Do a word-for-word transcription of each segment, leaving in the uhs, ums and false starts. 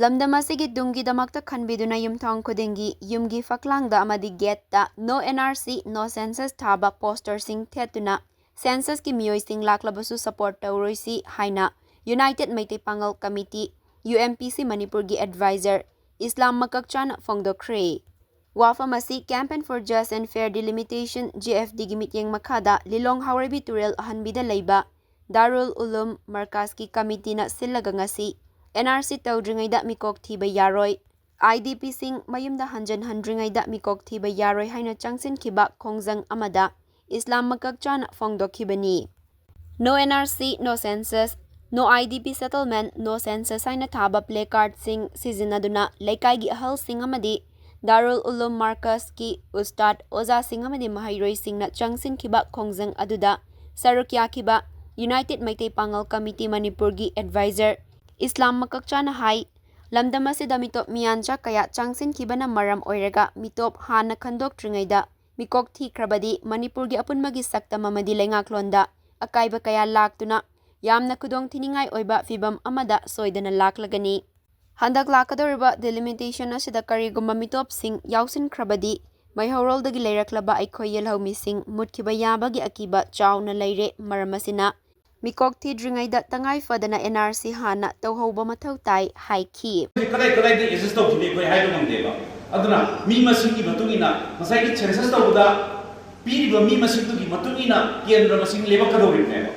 ꯂꯝꯗꯝ ꯑꯁꯤꯒꯤ ꯇꯨꯡꯒꯤꯗꯃꯛꯇ ꯈꯟꯕꯤꯗꯨꯅ ꯌꯨꯝꯊꯣꯡ ꯈꯨꯗꯤꯡꯒꯤ ꯌꯨꯝꯒꯤ ꯐꯛꯂꯥꯡꯗ ꯑꯃꯗꯤ ꯒꯦꯠꯇ "No N R C, No Census" ꯊꯥꯕ ꯄꯣꯁꯇꯔꯁꯤꯡ ꯊꯦꯠꯇꯨꯅ ꯁꯦꯟꯁꯁꯀꯤ ꯃꯤꯑꯣꯏꯁꯤꯡ ꯂꯥꯛꯂꯕꯁꯨ ꯁꯄꯣꯔꯠ ꯇꯧꯔꯣꯏꯁꯤ ꯍꯥꯏꯅ ꯌꯨꯅꯥꯏꯇꯦꯗ ꯃꯩꯇꯩ ꯄꯥꯉꯜ ꯀꯃꯤꯇꯤ, ꯌꯨ ꯑꯦꯝ ꯄꯤ ꯁꯤ ꯃꯅꯤꯄꯨꯔꯒꯤ ꯑꯦꯗꯚꯥꯏꯖꯔ ꯏꯁꯂꯥꯝ ꯃꯀꯛꯆꯥꯅ ꯐꯣꯡꯗꯣꯛꯈ꯭ꯔꯦ꯫ ꯋꯥꯐꯝ ꯑꯁꯤ Campaign for Just and Fair Delimitation, J F D ꯒꯤ ꯃꯤꯠꯌꯦꯡ ꯃꯈꯥꯗ ꯂꯤꯂꯣꯡ ꯍꯥꯎꯔꯩꯕꯤ ꯇꯨꯔꯦꯜ ꯑꯍꯟꯕꯤꯗ ꯂꯩꯕ ꯗꯥꯔꯨꯜ ꯎꯂꯨꯝ ꯃꯔꯀꯥꯖꯀꯤ ꯀꯃꯤꯇꯤꯅ ꯁꯤꯜꯂꯒ ꯉꯁꯤ N R C ꯇꯧꯗ꯭ꯔꯤꯉꯩꯗ ꯃꯤꯀꯣꯛ ꯊꯤꯕ ꯌꯥꯔꯣꯏ, I D P ꯁꯤꯡ ꯃꯌꯨꯝꯗ ꯍꯟꯖꯤꯟꯍꯟꯗ꯭ꯔꯤꯉꯩꯗ ꯃꯤꯀꯣꯛ ꯊꯤꯕ ꯌꯥꯔꯣꯏ ꯍꯥꯏꯅ ꯆꯪꯁꯤꯟꯈꯤꯕ ꯈꯣꯡꯖꯪ ꯑꯃꯗ ꯏꯁꯂꯥꯝ ꯃꯀꯛꯆꯥꯅ ꯐꯣꯡꯗꯣꯛꯈꯤꯕꯅꯤ꯫ "No N R C, No Census, No I D P settlement, No Census" ꯍꯥꯏꯅ ꯊꯥꯕ ꯄ꯭ꯂꯦ ꯀꯥꯔꯗꯁꯤꯡ ꯁꯤꯖꯤꯟꯅꯗꯨꯅ ꯂꯩꯀꯥꯏꯒꯤ ꯑꯍꯜꯁꯤꯡ ꯑꯃꯗꯤ ꯗꯥꯔꯨꯜ ꯎꯂꯨꯝ ꯃꯥꯔꯀꯁꯀꯤ ꯎꯁꯇꯥꯗ, ꯑꯣꯖꯥꯁꯤꯡ ꯑꯃꯗꯤ ꯃꯍꯩꯔꯣꯏꯁꯤꯡꯅ ꯆꯪꯁꯤꯟꯈꯤꯕ ꯈꯣꯡꯖꯪ ꯑꯗꯨꯗ ꯁꯔꯨꯛ ꯌꯥꯈꯤꯕ ꯌꯨꯅꯥꯏꯇꯦꯗ ꯃꯩꯇꯩ ꯄꯥꯉꯜ ꯀꯃꯤꯇꯤ ꯃꯅꯤꯄꯨꯔꯒꯤ ꯑꯦꯗꯚꯥꯏꯖꯔ ꯏꯁꯂꯥꯝ ꯃꯀꯛꯆꯥꯅ ꯍꯥꯏ, ꯂꯝꯗꯝ ꯑꯁꯤꯗ ꯃꯤꯇꯣꯞ ꯃꯤꯌꯥꯟꯆꯥ ꯀꯌꯥ ꯆꯪꯁꯤꯟꯈꯤꯕꯅ ꯃꯔꯝ ꯑꯣꯏꯔꯒ ꯃꯤꯇꯣꯞ ꯍꯥꯟꯅ ꯈꯟꯗꯣꯛꯇ꯭ꯔꯤꯉꯩꯗ ꯃꯤꯀꯣꯛ ꯊꯤꯈ꯭ꯔꯕꯗꯤ ꯃꯅꯤꯄꯨꯔꯒꯤ ꯑꯄꯨꯟꯕꯒꯤ ꯁꯛꯇꯝ ꯑꯃꯗꯤ ꯂꯩꯉꯥꯛꯂꯣꯟꯗ ꯑꯀꯥꯏꯕ ꯀꯌꯥ ꯂꯥꯛꯇꯨꯅ ꯌꯥꯝꯅ ꯈꯨꯗꯣꯡ ꯊꯤꯅꯤꯡꯉꯥꯏ ꯑꯣꯏꯕ ꯐꯤꯚꯝ ꯑꯃꯗ ꯁꯣꯏꯗꯅ ꯂꯥꯛꯂꯒꯅꯤ꯫ ꯍꯟꯗꯛ ꯂꯥꯛꯀꯗꯧꯔꯤꯕ ꯗꯤꯂꯤꯃꯤꯇꯦꯁꯟ ꯑꯁꯤꯗ ꯀꯔꯤꯒꯨꯝꯕ ꯃꯤꯇꯣꯞꯁꯤꯡ ꯌꯥꯎꯁꯤꯟꯈ꯭ꯔꯕꯗꯤ ꯃꯩꯍꯧꯔꯣꯜꯗꯒꯤ ꯂꯩꯔꯛꯂꯕ ꯑꯩꯈꯣꯏ ꯌꯦꯜꯍꯧꯃꯤꯁꯤꯡ ꯃꯨꯠꯈꯤꯕ ꯌꯥꯕꯒꯤ ꯑꯀꯤꯕ ꯆꯥꯎꯅ ꯂꯩꯔꯦ꯫ ꯃꯔꯝ ꯑꯁꯤꯅ ꯃꯤꯀꯣꯛ ꯊꯤꯗ꯭ꯔꯤꯉꯩꯗ ꯇꯉꯥꯏ ꯐꯗꯅ N R C ꯍꯥꯟꯅ ꯇꯧꯍꯧꯕ ꯃꯊꯧ ꯇꯥꯏ ꯍꯥꯏꯈꯤ꯫ ꯀꯗꯥꯏ ꯀꯗꯥꯏꯗ ꯑꯦꯗꯖꯁ ꯇꯧꯈꯤꯅꯤ ꯑꯩꯈꯣꯏ ꯍꯥꯏꯕ ꯉꯝꯗꯦꯕ꯫ ꯑꯗꯨꯅ ꯃꯤ ꯃꯁꯤꯡꯒꯤ ꯃꯇꯨꯡ ꯏꯟꯅ ꯉꯁꯥꯏꯒꯤ ꯁꯦꯟꯁꯁ ꯇꯧꯕꯗ ꯄꯤꯔꯤꯕ ꯃꯤ ꯃꯁꯤꯡꯗꯨꯒꯤ ꯃꯇꯨꯡ ꯏꯟꯅ ꯀꯦꯟꯗ꯭ꯔ ꯃꯁꯤꯡ ꯂꯦꯞꯄꯛꯀꯗꯧꯔꯤꯕꯅꯦꯕ꯫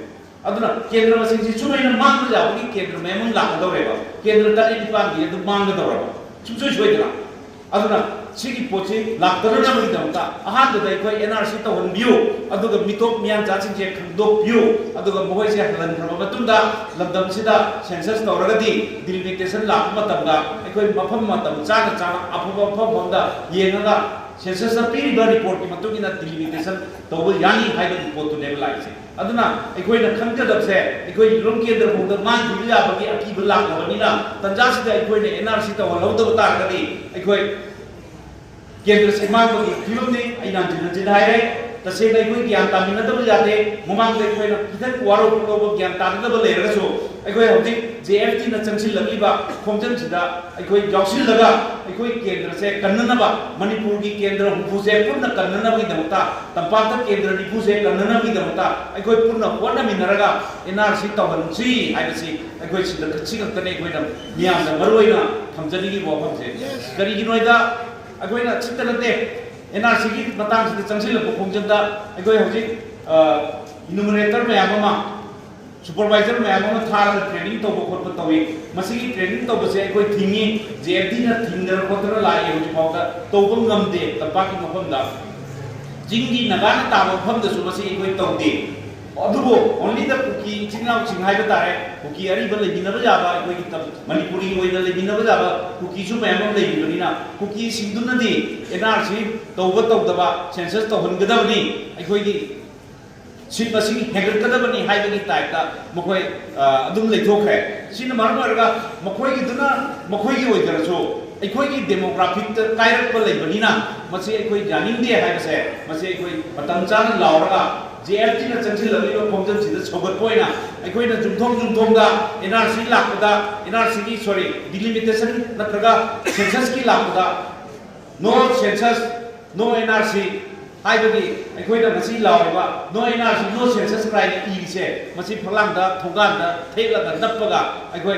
ꯑꯗꯨꯅ ꯀꯦꯟꯗ꯭ꯔ ꯃꯁꯤꯡꯁꯤ ꯁꯨꯃꯥꯏꯅ ꯃꯥꯡꯕ ꯌꯥꯕꯒꯤ ꯀꯦꯟꯗ꯭ꯔ ꯃꯌꯥꯝ ꯑꯃ ꯂꯥꯛꯀꯗꯧꯔꯦꯕ꯫ ꯀꯦꯟꯗ꯭ꯔ ꯇꯔꯦꯠ ꯅꯤꯄꯥꯟꯗꯤ ꯑꯗꯨꯝ ꯃꯥꯡꯒꯗꯧꯔꯕ ꯁꯨꯡꯁꯣꯏ ꯁꯣꯏꯗꯅ꯫ ꯑꯗꯨꯅ ꯁꯤꯒꯤ ꯄꯣꯠꯁꯤ ꯂꯥꯛꯇꯅꯅꯕꯒꯤꯗꯃꯛꯇ ꯑꯍꯥꯟꯕꯗ ꯑꯩꯈꯣꯏ N R C ꯇꯧꯍꯟꯕꯤꯌꯨ, ꯑꯗꯨꯒ ꯃꯤꯇꯣꯞ ꯃꯤꯌꯥꯟꯆꯥꯁꯤꯡꯁꯦ ꯈꯪꯗꯣꯛꯄꯤꯌꯨ, ꯑꯗꯨꯒ ꯃꯈꯣꯏꯁꯦ ꯍꯜꯍꯟꯈ꯭ꯔꯕ ꯃꯇꯨꯡꯗ ꯂꯝꯗꯝꯁꯤꯗ ꯁꯦꯟꯁꯁ ꯇꯧꯔꯒꯗꯤ ꯗꯤꯂꯤꯃꯤꯇꯦꯁꯟ ꯂꯥꯛꯄ ꯃꯇꯝꯗ ꯑꯩꯈꯣꯏ ꯃꯐꯝ ꯃꯇꯝ ꯆꯥꯅ ꯆꯥꯅ ꯑꯐꯕ ꯃꯐꯝ ꯑꯃꯗ ꯌꯦꯡꯉꯒ ꯁꯦꯟꯁꯁꯇ ꯄꯤꯔꯤꯕ ꯔꯤꯄꯣꯔꯠꯀꯤ ꯃꯇꯨꯡ ꯏꯟꯅ ꯗꯤꯂꯤꯃꯤꯇꯦꯁꯟ ꯇꯧꯕ ꯌꯥꯅꯤ ꯍꯥꯏꯕꯒꯤ ꯄꯣꯠꯇꯨꯅꯦꯕ ꯂꯥꯛꯏꯁꯦ꯫ ꯑꯗꯨꯅ ꯑꯩꯈꯣꯏꯅ ꯈꯟꯒꯗꯕꯁꯦ, ꯑꯩꯈꯣꯏ ꯂꯤꯂꯣꯡ ꯀꯦꯟꯗ꯭ꯔ ꯐꯥꯎꯗ ꯃꯥꯡꯈꯤꯕ ꯌꯥꯕꯒꯤ ꯑꯀꯤꯕ ꯂꯥꯛꯂꯕꯅꯤꯅ, ꯇꯟꯖꯥꯁꯤꯗ ꯑꯩꯈꯣꯏꯅ N R C ꯇꯧꯍꯜꯍꯧꯗꯕ ꯇꯥꯔꯒꯗꯤ ꯑꯩꯈꯣꯏ ꯀꯦꯟꯗ꯭ꯔꯁꯦ ꯃꯥꯡꯕꯒꯤ ꯐꯤꯕꯝꯅꯤ꯫ ꯑꯩꯅ ꯍꯟꯖꯤꯟ ꯍꯟꯖꯤꯟ ꯍꯥꯏꯔꯦ, ꯇꯁꯦꯡꯅ ꯑꯩꯈꯣꯏ ꯒ꯭ꯌꯥꯟ ꯇꯥꯃꯤꯟꯅꯗꯕ ꯌꯥꯗꯦ꯫ ꯃꯃꯥꯡꯗ ꯑꯩꯈꯣꯏꯅ ꯈꯤꯇꯪ ꯋꯥꯔꯧ ꯄꯨꯛꯂꯧꯕ, ꯒ꯭ꯌꯥꯟ ꯇꯥꯅꯗꯕ ꯂꯩꯔꯒꯁꯨ, ꯑꯩꯈꯣꯏ ꯍꯧꯖꯤꯛ ꯖꯦ ꯑꯦꯐ ꯇꯤꯅ ꯆꯪꯁꯤꯜꯂꯛꯂꯤꯕ ꯈꯣꯡꯖꯪꯁꯤꯗ ꯑꯩꯈꯣꯏ ꯌꯥꯎꯁꯤꯜꯂꯒ ꯑꯩꯈꯣꯏ ꯀꯦꯟꯗ꯭ꯔꯁꯦ ꯀꯟꯅꯅꯕ, ꯃꯅꯤꯄꯨꯔꯒꯤ ꯀꯦꯟꯗ꯭ꯔ ꯍꯨꯝꯐꯨꯁꯦ ꯄꯨꯟꯅ ꯀꯟꯅꯅꯕꯒꯤꯗꯃꯛꯇ, ꯇꯝꯄꯥꯛꯇ ꯀꯦꯟꯗ꯭ꯔ ꯅꯤꯐꯨꯁꯦ ꯀꯟꯅꯅꯕꯒꯤꯗꯃꯛꯇ ꯑꯩꯈꯣꯏ ꯄꯨꯟꯅ ꯍꯣꯠꯅꯃꯤꯟꯅꯔꯒ ꯑꯦꯟ ꯑꯥꯔ ꯁꯤ ꯇꯧꯍꯟꯁꯤ ꯍꯥꯏꯕꯁꯤ ꯑꯩꯈꯣꯏ ꯁꯤꯗ, ꯁꯤ ꯈꯛꯇꯅꯤ ꯑꯩꯈꯣꯏꯅ ꯃꯤꯌꯥꯝꯗ ꯃꯔꯨ ꯑꯣꯏꯅ ꯊꯝꯖꯅꯤꯡꯉꯤꯕ ꯋꯥꯐꯝꯁꯦ꯫ ꯀꯔꯤꯒꯤꯅꯣ ꯍꯥꯏꯗ, ꯑꯩꯈꯣꯏꯅ ꯁꯤꯇ ꯅꯠꯇꯦ, ꯑꯦꯟ ꯑꯥꯔ ꯁꯤꯒꯤ ꯃꯇꯥꯡꯁꯤꯗ ꯆꯪꯁꯤꯜꯂꯛꯄ ꯈꯣꯡꯖꯪꯗ ꯑꯩꯈꯣꯏ ꯍꯧꯖꯤꯛ ꯏꯅꯨꯃꯔꯦꯇꯔ ꯃꯌꯥꯝ ꯑꯃ, ꯁꯨꯄꯔꯚꯥꯏꯖꯔ ꯃꯌꯥꯝ ꯑꯃ ꯊꯥꯔꯒ ꯇ꯭ꯔꯦꯅꯤꯡ ꯇꯧꯕ ꯈꯣꯠꯄ ꯇꯧꯏ꯫ ꯃꯁꯤꯒꯤ ꯇ꯭ꯔꯦꯅꯤꯡ ꯇꯧꯕꯁꯦ ꯑꯩꯈꯣꯏ ꯊꯤꯡꯉꯤ, ꯖꯦ ꯑꯦꯐ ꯇꯤꯅ ꯊꯤꯡꯗꯅ ꯈꯣꯠꯇꯅ ꯂꯥꯛꯏ, ꯍꯧꯖꯤꯛ ꯐꯥꯎꯗ ꯇꯧꯕ ꯉꯝꯗꯦ꯫ ꯇꯝꯄꯥꯛꯀꯤ ꯃꯐꯝꯗ, ꯆꯤꯡꯒꯤ ꯅꯥꯒꯥꯅ ꯇꯥꯕ ꯃꯐꯝꯗꯁꯨ ꯃꯁꯤ ꯑꯩꯈꯣꯏ ꯇꯧꯗꯦ꯫ ꯑꯗꯨꯕꯨ only the ꯀꯨꯀꯤ ꯏꯆꯤꯟ ꯏꯅꯥꯎꯁꯤꯡ ꯍꯥꯏꯕ ꯇꯥꯔꯦ, ꯀꯨꯀꯤ ꯑꯔꯤꯕ ꯂꯩꯃꯤꯟꯅꯕ ꯌꯥꯕ, ꯑꯩꯈꯣꯏꯒꯤ ꯇꯝ-, ꯃꯅꯤꯄꯨꯔꯤ ꯑꯣꯏꯅ ꯂꯩꯃꯤꯟꯅꯕ ꯌꯥꯕ ꯀꯨꯀꯤꯁꯨ ꯃꯌꯥꯝ ꯑꯃ ꯂꯩꯔꯤꯕꯅꯤꯅ, ꯀꯨꯀꯤꯁꯤꯡꯗꯨꯅꯗꯤ ꯑꯦꯟ ꯑꯥꯔ ꯁꯤ ꯇꯧꯕ ꯇꯧꯗꯕ ꯁꯦꯟꯁꯁ ꯇꯧꯍꯟꯒꯗꯕꯅꯤ, ꯑꯩꯈꯣꯏꯒꯤ ꯁꯤꯠ ꯃꯁꯤꯡ ꯍꯦꯟꯒꯠꯀꯗꯕꯅꯤ ꯍꯥꯏꯕꯒꯤ ꯇꯥꯏꯞꯇ ꯃꯈꯣꯏ, ꯑ, ꯑꯗꯨꯝ ꯂꯩꯊꯣꯛꯈ꯭ꯔꯦ꯫ ꯁꯤꯅ ꯃꯔꯝ ꯑꯣꯏꯔꯒ ꯃꯈꯣꯏꯒꯤꯗꯨꯅ ꯃꯈꯣꯏꯒꯤ ꯑꯣꯏꯖꯔꯁꯨ, ꯑꯩꯈꯣꯏꯒꯤ ꯗꯦꯃꯣꯒ꯭ꯔꯥꯐꯤꯛꯇ ꯀꯥꯏꯔꯛꯄ ꯂꯩꯕꯅꯤꯅ, ꯃꯁꯤ ꯑꯩꯈꯣꯏ ꯌꯥꯅꯤꯡꯗꯦ ꯍꯥꯏꯕꯁꯦ, ꯃꯁꯤ ꯑꯩꯈꯣꯏ ꯃꯇꯝ ꯆꯥꯅ ꯂꯥꯎꯔꯒ ꯖꯦ ꯑꯦꯐ ꯇꯤꯅ ꯆꯪꯁꯤꯜꯂꯛꯂꯤꯕ ꯈꯣꯡꯖꯪꯁꯤꯗ ꯁꯧꯒꯠꯄ ꯑꯣꯏꯅ ꯑꯩꯈꯣꯏꯅ ꯌꯨꯝꯊꯣꯡ ꯌꯨꯝꯊꯣꯡꯗ ꯑꯦꯟ ꯑꯥꯔ ꯁꯤ ꯂꯥꯛꯄꯗ, ꯑꯦꯟ ꯑꯥꯔ ꯁꯤꯒꯤ, ꯁꯣꯔꯤ, ꯗꯤꯂꯤꯃꯤꯇꯦꯁꯟ ꯅꯠꯇ꯭ꯔꯒ ꯁꯦꯟꯁꯁꯀꯤ ꯂꯥꯛꯄꯗ, "No census, no N R C" ꯍꯥꯏꯕꯒꯤ ꯑꯩꯈꯣꯏꯅ ꯉꯁꯤ ꯂꯥꯎꯔꯤꯕ "No N R C, no census" ꯀꯥꯏꯅ ꯏꯔꯤꯁꯦ, ꯃꯁꯤ ꯐꯛꯂꯥꯡꯗ, ꯊꯣꯡꯒꯥꯟꯗ ꯊꯦꯠꯂꯒ ꯅꯞꯄꯒ ꯑꯩꯈꯣꯏ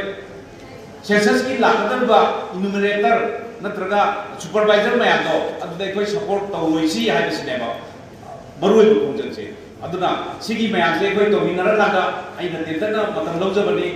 ꯁꯦꯟꯁꯁꯀꯤ ꯂꯥꯛꯀꯗꯧꯔꯤꯕ ꯏꯅꯨꯃꯔꯦꯇꯔ ꯅꯠꯇ꯭ꯔꯒ ꯁꯨꯄꯔꯚꯥꯏꯖꯔ ꯃꯌꯥꯝꯗꯣ ꯑꯗꯨꯗ ꯑꯩꯈꯣꯏ ꯁꯄꯣꯔꯠ ꯇꯧꯔꯣꯏꯁꯤ ꯍꯥꯏꯕꯁꯤꯅꯦꯕ ꯃꯔꯨꯑꯣꯏꯕ ꯈꯣꯡꯖꯪꯁꯦ꯫ ꯑꯗꯨꯅ ꯁꯤꯒꯤ ꯃꯌꯥꯝꯁꯦ ꯑꯩꯈꯣꯏ ꯇꯧꯃꯤꯟꯅꯔꯀꯥꯟꯗ ꯑꯩꯅ ꯇꯦꯟꯇꯛꯅ ꯃꯇꯝ ꯂꯧꯖꯕꯅꯤ꯫